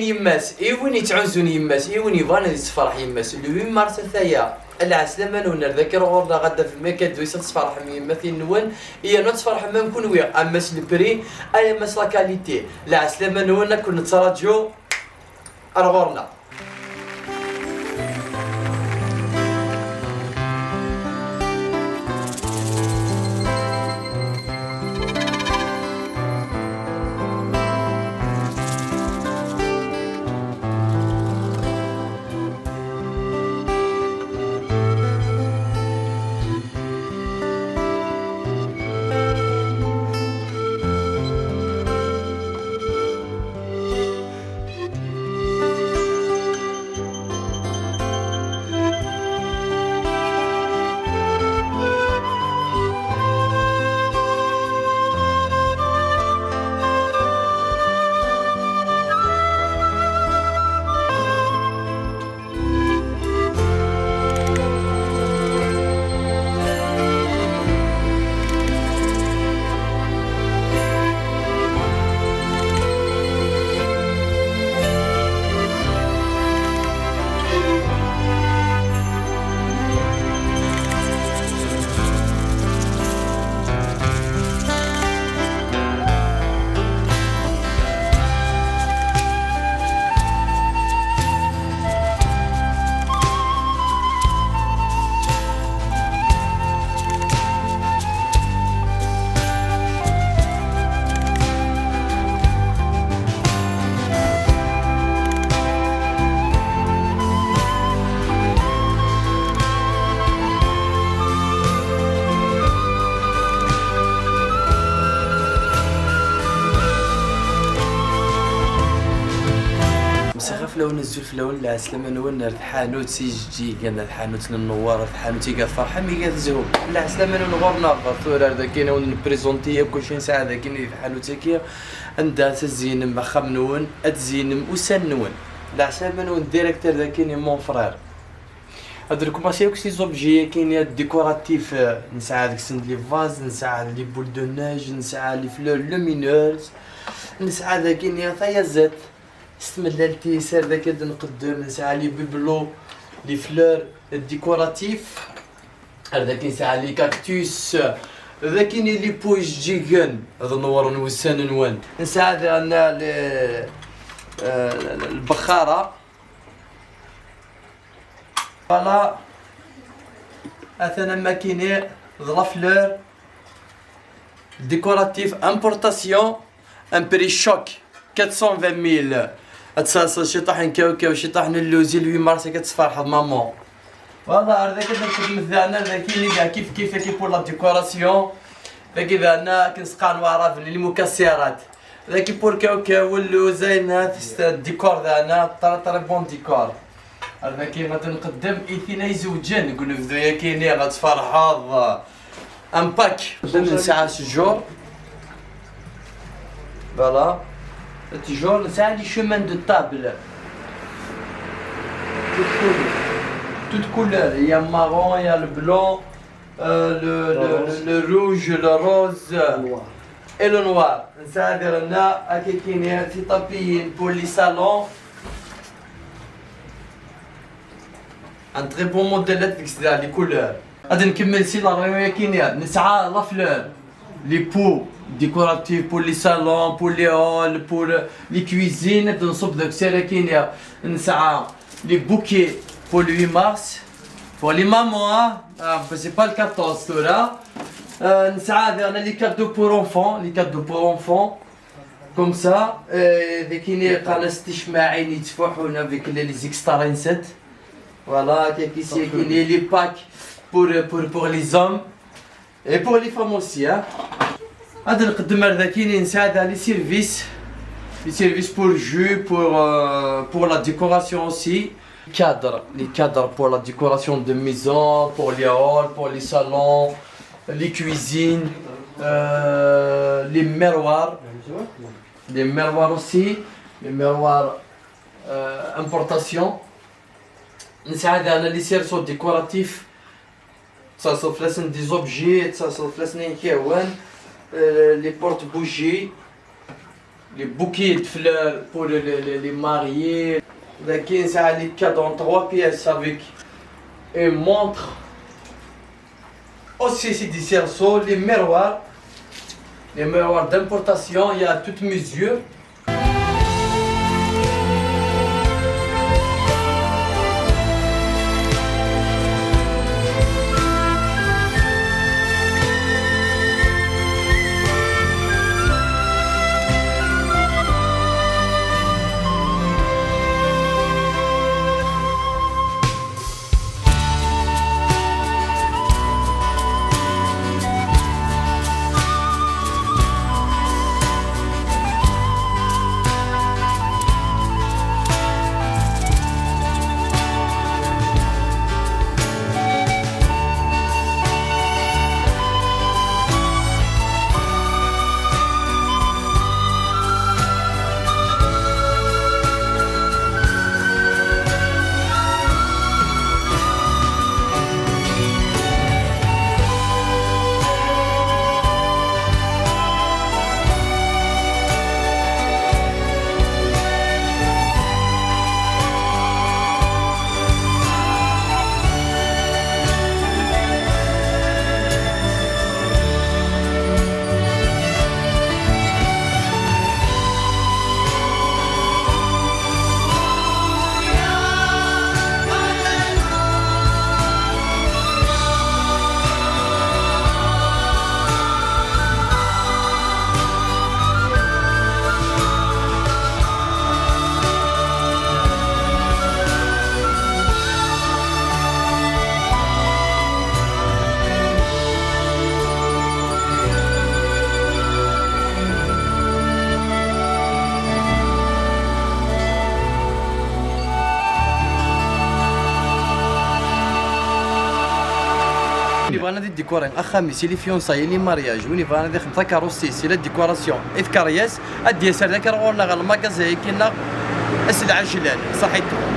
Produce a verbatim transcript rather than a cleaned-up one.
Yemma-s, i win yettɛuzzun yemma-s, i win yebɣan ad yessefreḥ yemma-s, le huit mars ataya. Lɛeslama-nwen ar daki ar ɣur-neɣ, ad d-tafem akadu-is, ad tessefreḥem yemma-tin-nwen, yernu ad tessefreḥem am kunwi, am mass le prix, ay am mass la qualité. Lɛeslama-nwen, ad ken-nettraǧu ar ɣur-neɣ. Msiɣ fell-awen, azul fell-awen, lɛeslama-nwen ar tḥanut ijeǧǧigen, ar tḥanut n Newwar, ar tḥanut iga tferḥem, iga tezhum. Lɛeslama-nwen ɣur-neɣ. Tura ar daki ad wen-nprizonti akk acu nesɛa daki di tḥanut-agi, anda ad tzeyynem axxam-nwen, ad tzeyynem ussan-nwen. Lɛeslama-nwen direct ar daki i mon frère. Ad nkumaṣi akk s les objets-agi-nni décoratifs, eh, nesɛa deg-sen les vases, nesɛa les boules de neige, nesɛa les fleurs lumineuses, nesɛa dagi-nni tayaziḍt s tmellalt-is, ar daki ad nqeddem, nesɛa les bibelots, les fleurs décoratifs, ar daki nesɛa les cactus, dagi-nni les pots ijeǧǧigen, ad newwren wussan-nwen. Nesɛa daɣen le-, eh, lbexxara. Voilà. Atan am wakken-nni d la fleur décoratif importation, un prix choc, quatre cent vingt mille. Ad tserseḍ ciṭuḥ n kawkaw, ciṭuḥ n lluzi, le huit mars ad tferḥeḍ maman. Voilà, ar daki ad nxedmet daɣen, ar daki-nni daɣ kif kif, dagi pour la décoration. Dagi daɣen akken s-qqaren waɛraben, les mukassirat. Dagi pour kawkaw, lluzi, ayen, c'est un décor daɣen, très très bon décor. Ar daki ad nqeddem i tin ay izewǧen deg unebdu-agi-nni, ad tferḥeḍ. Un pack. Nesɛa ttjur. Voilà. Ttjur, nesɛa les chemins de table. Toutes couleurs. Toutes couleurs. Il y a marron, il y a le blanc, euh, le, le, le, le rouge, le rose, euh, et le noir. Nesɛa daɣen akken-nni titapiyin pour les salons. Un très bon modèle avec les couleurs. Ad nkemmel si la rayon-agi-nni. Nesɛa la fleur, les pots décoratifs pour les salons, pour les halls, pour, euh, les cuisines. Ad nṣubb deg usirag-agi-nni. Nesɛa les bouquets pour le huit mars. Pour les mamans, hein. Ah, c'est pas le quatorze tura. Euh, nesɛa daɣen les cadeaux pour enfants, les cadeaux pour enfants. Comme ça, euh, dagi-nni qqaren-as ticmaɛin yettfuḥun avec les, les extra-ins. Voilà, kaki-nni les packs pour, pour, pour les hommes et pour les femmes aussi, hein. Ad nqeddem ar dagi-nni, nesɛa daɣen les services, les services pour jus, pour, euh, pour la décoration aussi. Cadres, les cadres pour la décoration de maison, pour les halls, pour les salons, les cuisines, euh, les miroirs, les miroirs aussi, les miroirs, euh, importation. Nesɛa daɣen les cerceaux décoratifs, ttserseḍ fell-asen des objets, ttserseḍ fell-asen ayen k-yehwan, euh, les porte-bougies. Les bouquets de fleurs pour les, les, les, les mariés. Daki, ça a les cadeaux en trois pièces avec une montre. Aussi, c'est des cerceaux, les miroirs. Les miroirs d'importation, il y a toute mesure. Win yebɣan ad idikuri axxam-is, i les fiançailles, i les mariages, win yebɣan ad ixdem takeṛṛust-is, i la décoration, i tkeṛyas, ad d-yas ar dakar ɣur-neɣ ɣer lmagaza-agi-nneɣ, ass d ɛejlan, ṣaḥit.